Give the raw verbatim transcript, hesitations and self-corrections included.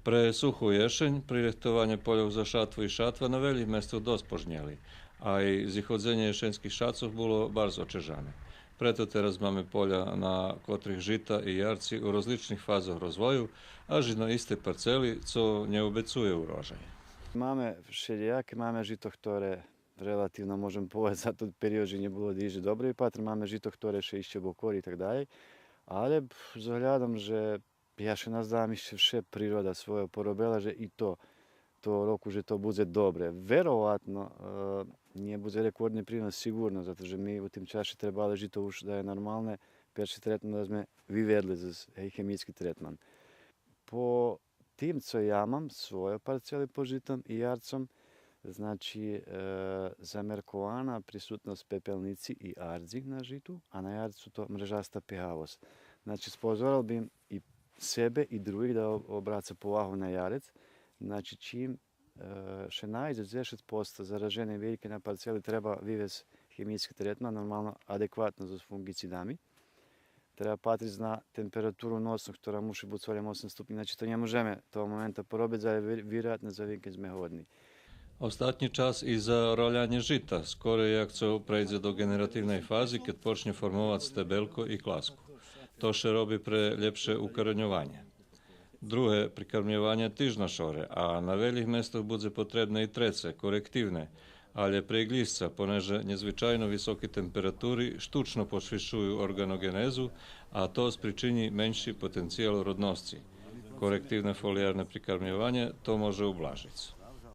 Пре суху єшень пририхтованє польох за шатву и шатва на велїх местох досц пожнєли, а и зиходзенє єшеньских шацох було барз очежане. Прето тераз маме поля, на котрих жита и ярци у розличних фазох розвою, аж и на истей парцели, цо нє обецує урожай. Маме вшелїяке, маме жито хторе релативно, можем повесц, за тот период же нє було диже добре, и патр маме жито хторе ше ище бокори и так далєй. Але, пф, з оглядом же я ше наздавам ище вше природа свойо поробела, же и то, того року же то будзе добре. Вероватно, е, нє будзе рекордни принос сиґурно, зато же ми у тим чаше требале жито уж да є нормалне, перши третман да зме виведли з, гей, хемийски третман. По тим цо я мам свойо парцели по житом и ярцом, значи, е, замеркована присутносц пепелници и ардзи на житу, а на ярцу то мрежаста пегавосц. Значи, спозорел бим и себе и других да об-, обраца повагу на ярец. Значи, чим, е, ше найдзе дзешец посто заражене вельке на парцели, треба вивесц хемийски третман, нормално, адекватно зоз фунґицидами. Треба патриц на температуру носну, котра муши буц цо лєм осем ступнї. Значи, то нє можеме того момента поробиц, але вир-, вироятно за викенд зме годни. Остатнї час и за ролянє жита, скорей як цо прейдзе до ґенеративней фази, кед почнє формовац стебелько и класку. То ше роби пре лєпше укореньованє. Друге прикармйованє тиж на шоре, а на велїх местох будзе потребне и треце, корективне, але пре иґлїсца, понеже нєзвичайно високи температури штучно пошвидшую орґаноґенезу, а то спричинї менши потенциял родносци. Корективне фолиярне прикармйованє то може ублажиц.